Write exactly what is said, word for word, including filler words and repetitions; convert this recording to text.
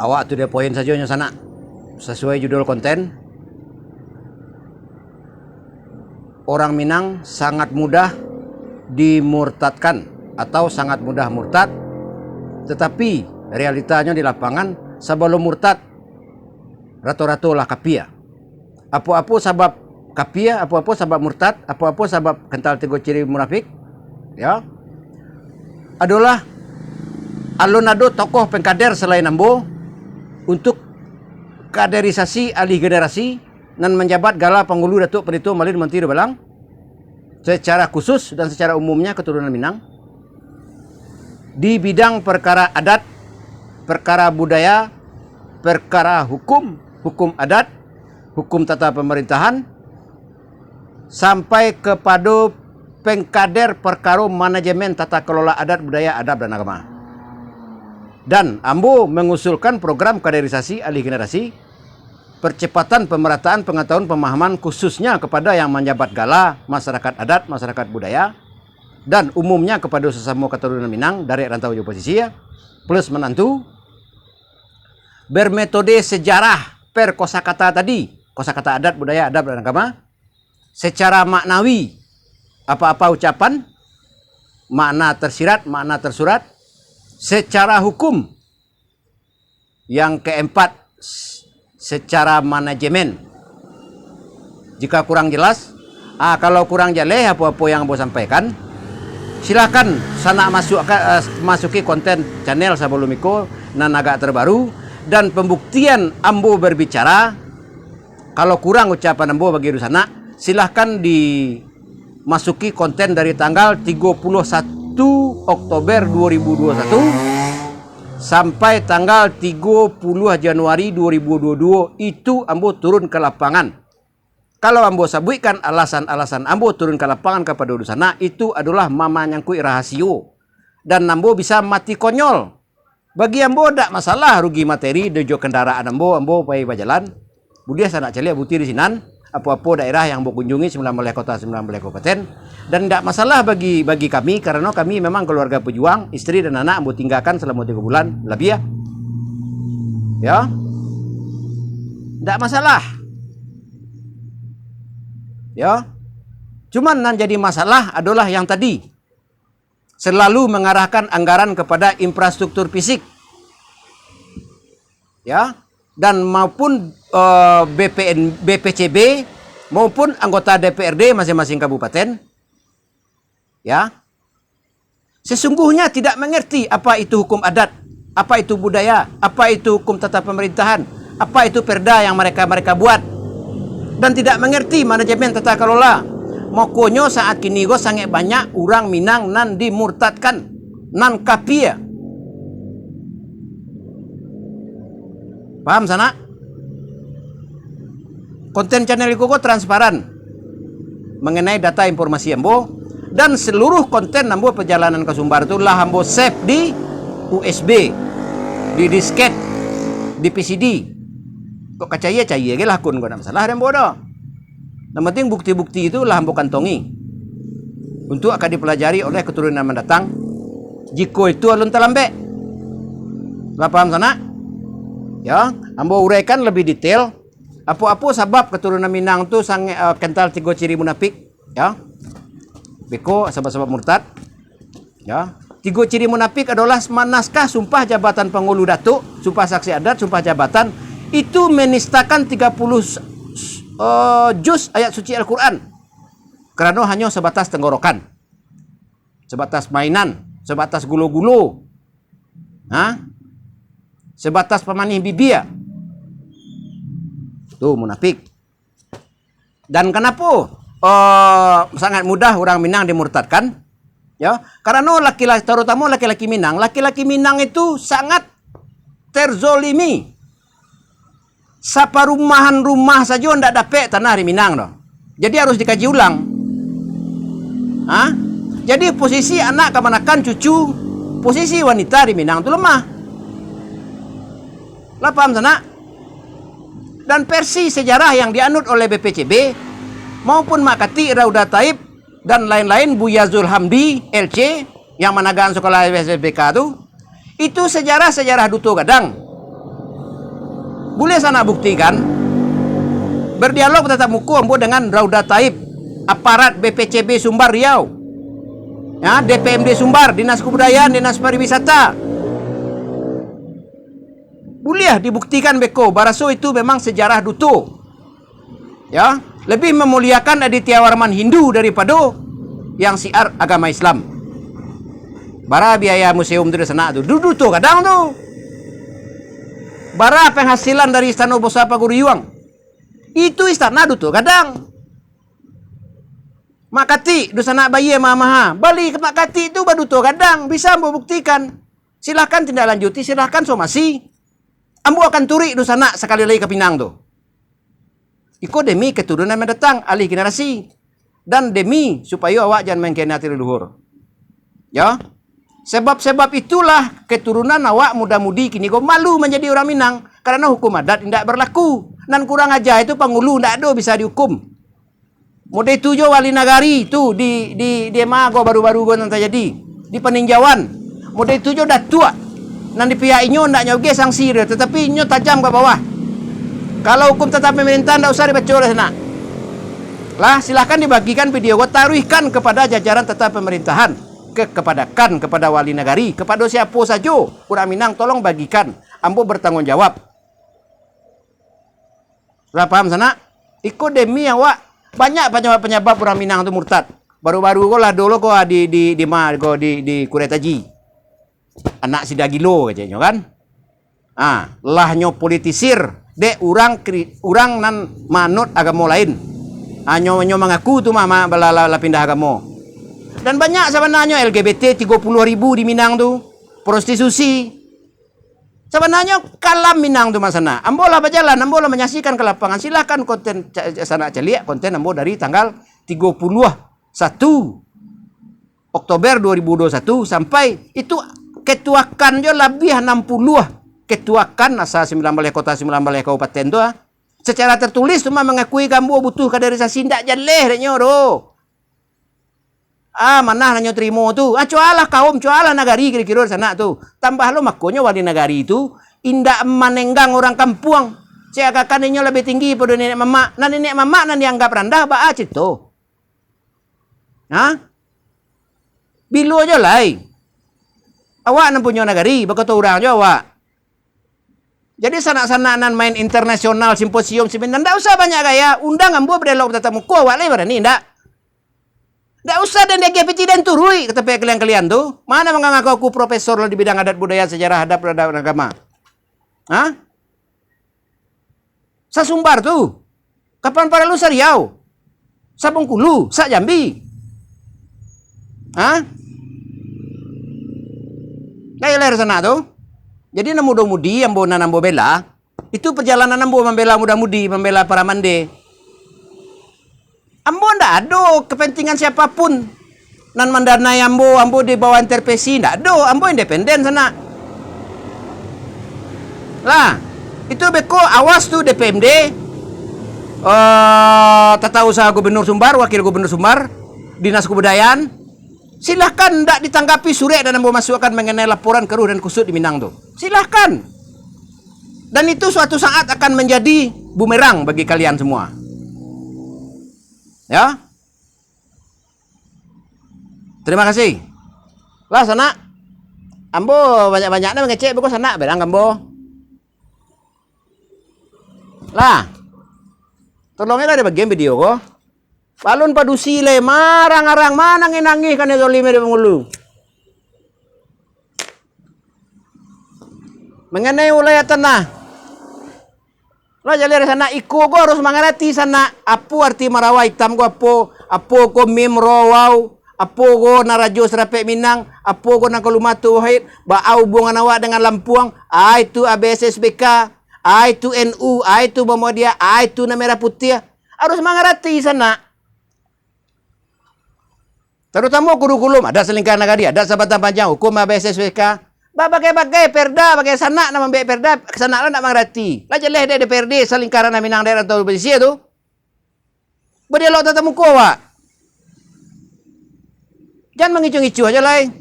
Awak to the point sajo nyo sanak. Sasuai judul konten, orang Minang sangat mudah dimurtadkan atau sangat mudah murtad, tetapi realitanyo di lapangan, sabalum murtad, rato-rato lah kapia. Apo-apo sabab kapia, apo-apo sabab murtad, apo-apo sabab kental tigo ciri munafik, ya, adolah alun ado tokoh pengkader salain ambo untuk kaderisasi alih generasi nan manjabat gala Pangulu Datuak Pandito Malin Mantri Dubalang, secara khusus dan secara umumnya keturunan Minang, di bidang perkara adat, perkara budaya, perkara hukum, hukum adat, hukum tata pemerintahan, sampai kepada pengkader perkara manajemen tata kelola adat, budaya, adab, dan agama. Dan ambo mengusulkan program kaderisasi alih generasi, percepatan pemerataan pengetahuan pemahaman, khususnya kepada yang manjabat gala, masyarakat adat, masyarakat budaya, dan umumnya kepada sesamo keturunan Minang, dari rantau jo pasisia, plus manantu, bermetode sejarah per kosakata tadi, kosakata adat, budaya, adab, dan agama, secara maknawi, apa-apa ucapan, makna tersirat, makna tersurat, secara hukum, yang keempat, s-, secara manajemen. Jika kurang jelas, ah, kalau kurang jaleh apo-apo yang ambo sampaikan, silahkan sanak masuk, eh, masuki konten channel sabalum iko nan agak terbaru, dan pembuktian ambo berbicara, kalau kurang ucapan ambo bagi dunsanak, silahkan di masuki konten dari tanggal tigo puluah satu Oktober dua ribu dua puluh satu sampai tanggal tigo puluah Januari dua ribu dua puluh dua, itu ambo turun ke lapangan. Kalau ambo sabuikkan alasan-alasan ambo turun ke lapangan kapado dunsanak, itu adolah mamanyangkuik rahasio. Dan ambo bisa mati konyol. Bagi ambo, dak masalah rugi materi, dek jo kandaraan ambo, ambo pai bajalan. Buliah sanak caliak buti di sinan, apo-apo daerah yang ambo kunjungi, sembilan belas kota, sembilan belas kabupaten. Dan dak masalah bagi, bagi kami, karano kami memang keluarga pejuang, isteri dan anak ambo tinggakan selama tiga bulan labiah. Ya. Dak masalah. Ya. Cuman nan jadi masalah adolah yang tadi. Selalu mengarahkan anggaran kepada infrastruktur fisik, ya, dan maupun, eh, B P N, B P C B, maupun anggota D P R D masing-masing kabupaten, ya, sesungguhnya tidak mengerti apa itu hukum adat, apa itu budaya, apa itu hukum tata pemerintahan, apa itu perda yang mereka-mereka buat, dan tidak mengerti manajemen tata kelola. Makonyo saat kini ko sangaik banyak urang Minang nan dimurtadkan, nan kapia. Paham, sanak? Konten channel iko ko transparan mengenai data informasi ambo, dan seluruh konten ambo perjalanan ke Sumbar tu lah ambo save di U S B, di disket, di P C D. Kok ka caia-caia ge lah akun ko, ndak masalah dek ambo doh. Nan penting bukti-bukti itu lah ambo kantongi, untuak ka dipelajari oleh keturunan mandatang, jiko itu alun talambek. Lah paham, sanak? Ya, ambo uraikan lebih detail, apo-apo sabab keturunan Minang tu sangaik, eh, kental tigo ciri munafik, ya. Beko sabab-sabab murtad, ya. Tigo ciri munafik adolah manaskah sumpah jabatan pangulu datuk, sumpah saksi adat, sumpah jabatan, itu menistakan tiga puluh s-, s-, eh, juz ayat suci Al-Quran. Karano hanyo sebatas tenggorokan, sebatas mainan, sebatas gulo-gulo. Ha? Sebatas pamanih bibia. Tu munafik. Dan kanapo, eh, sangat mudah urang Minang dimurtadkan? Ya, karano laki-laki, tarutamo laki-laki Minang, laki-laki Minang itu sangat terzolimi. Saparumahan rumah sajo ndak dapek tanah di Minang doh. Jadi harus dikaji ulang. Ha? Jadi posisi anak kamanakan cucu, posisi wanita di Minang tu lemah. Lah paham, sanak? Dan versi sejarah yang dianut oleh B P C B maupun Mak Katik, Rauda Taib, dan lain-lain, Buya Zul Hamdi, L C, yang managahkan sekolah S M P K tu, itu sejarah-sejarah duto gadang. Buliah sanak buktikan, berdialog tatap muko ambo dengan Rauda Taib, aparat B P C B Sumbar Riau, ya, D P M D Sumbar, Dinas Kebudayaan, Dinas Pariwisata. Buliah dibuktikan beko, baraso itu memang sejarah duto. Ya, lebih memuliakan Aditya Warman Hindu daripado yang siar agama Islam. Bara biaya museum tu di sanak tu? Du-, duto gadang tu. Bara penghasilan dari Istana Bosa Paguriuang? Itu istana duto gadang. Mak Katik, dunsanak bayia maha-maha. Bali ka Mak Katik tu baduto gadang, bisa ambo buktikan. Silahkan tindak lanjuti, silahkan somasi. Ambo akan turuik dunsanak sakali lai ka Pinang tu. Iko demi keturunan mendatang, alih generasi. Dan demi supayo awak jan mengkhianati leluhur. Ya. Sebab-sebab itulah keturunan awak muda-mudi kini ko malu manjadi urang Minang, karano hukum adat indak berlaku. Nan kurang aja itu pangulu, indak ado bisa dihukum. Model itu jo wali nagari tu di, di, di ma ko baru-baru ko nan tajadi, di Paninjauan. Model itu jo datuak, nan di pihak inyo ndak nyo ge sanksi dia, tatapi inyo tajam ka bawah. Kalau hukum tata pemerintahan ndak usah dibaco lah sanak. Lah, silahkan dibagikan video ko, taruihkan kepada jajaran tata pemerintahan, ke, kepada kan, kepada wali nagari, kepada siapo sajo urang Minang, tolong bagikan. Ambo bertanggung jawab. Lah paham sanak? Iko demi awak, banyak panyabab-panyabab urang Minang tu murtad. Baru-baru ko lah dulu ko di, di, di ma ko di, di Kurai Taji. Anak sida gilo katonyo kan. Ah, lah nyo politisir dek urang kri-, urang nan manut agamo lain. Ah, nyo, nyo mangaku tu mah, mah, lah, lah, lah pindah agamo. Dan banyak sabananyo L G B T tigo puluah ribu di Minang tu. Prostitusi. Sabananyo kalam Minang tu, Mak Sanak. Ambo lah bajalan, ambo lah manyaksikan ka lapangan. Silahkan konten ca-, sanak caliak konten ambo dari tanggal tigo puluah satu Oktober dua ribu dua puluh satu sampai itu ketua kan jo labiah anam puluah ketua kan asa sambilan baleh kota, sambilan baleh kabupaten tu, ah. Secara tertulis tu mah mangakui ka ambo butuh kaderisasi, ndak jaleh dek nyo doh. Ah, manah nan nyo tarimo tu. Ah, cualah kaum, cualah nagari kiro-kiro di sanak tu. Tambah lo makonyo wali nagari tu indak manenggang urang kampuang. Seakan-akan inyo labiah tinggi pado nenek mamak. Nan nenek mamak nan dianggap randah, baa carito? Ha? Bilo jo lai. Awak nan punyo nagari, bakato urang jo awak. Jadi sanak-sanak nan main internasional, simposium, seminar, ndak usah banyak gaya. Undang ambo badialog tatap muko, awak lai barani ndak? Ndak usah den diagiah piti den turuik ka tampek kalian-kalian tu. Mano mangangaku aku profesor lah di bidang adat budaya, sejarah, adab, adab agama? Ha? Sasumbar tu. Kapan paralu sa-Riau, sa-Bengkulu, sa-Jambi. Ha? Ndak jaleh sanak tu. Jadi nan mudo-mudi ambo, nan ambo bela, itu perjalanan ambo mambela muda-mudi, mambela para mande. Ambo ndak ado kepentingan siapapun nan mandanai ambo, ambo di bawah intervensi, ndak ado, ambo independen sanak. Lah, itu beko awas tu D P M D, eh, tata usaha Gubernur Sumbar, Wakil Gubernur Sumbar, Dinas Kebudayaan, silahkan ndak ditanggapi surek nan ambo masuakkan mengenai laporan keruh dan kusut di Minang tu. Silahkan. Dan itu suatu saat akan menjadi bumerang bagi kalian semua. Ya. Terima kasih. Lah, sanak. Ambo banyak-banyak ni mangecek, beko sanak berang ambo. Lah. Tolonglah dibagian video ko. Alun padusi lai, marang-arang, manangih-nangih kanai zalim di Bangulu. Mengenai wilayah tanah. Lah jaleh sanak, iko ko harus mangarati sanak, apo arti marawa itam ko apo, apo ko mim ro wau, apo ko narajo sarapek Minang, apo ko nan kalumatu wahid, baa hubungan awak dengan Lampuang, a itu A B S S B K, a itu N U, a itu Muhammadiyah, a itu nan merah putiah. Harus mangarati sanak. Tarutamo kurikulum, adat salingka nagari, adat sabatang panjang, hukum A B S S B K. Babagai-bagai perda, bagai sanak nan mambuek perda, sanak lah ndak mangarati. Lah jaleh dek D P R D salingka ranah Minang daerah rantau pesisir tu. Badialog tatap muko awak. Jan mangicuah-ngicuah aja lai.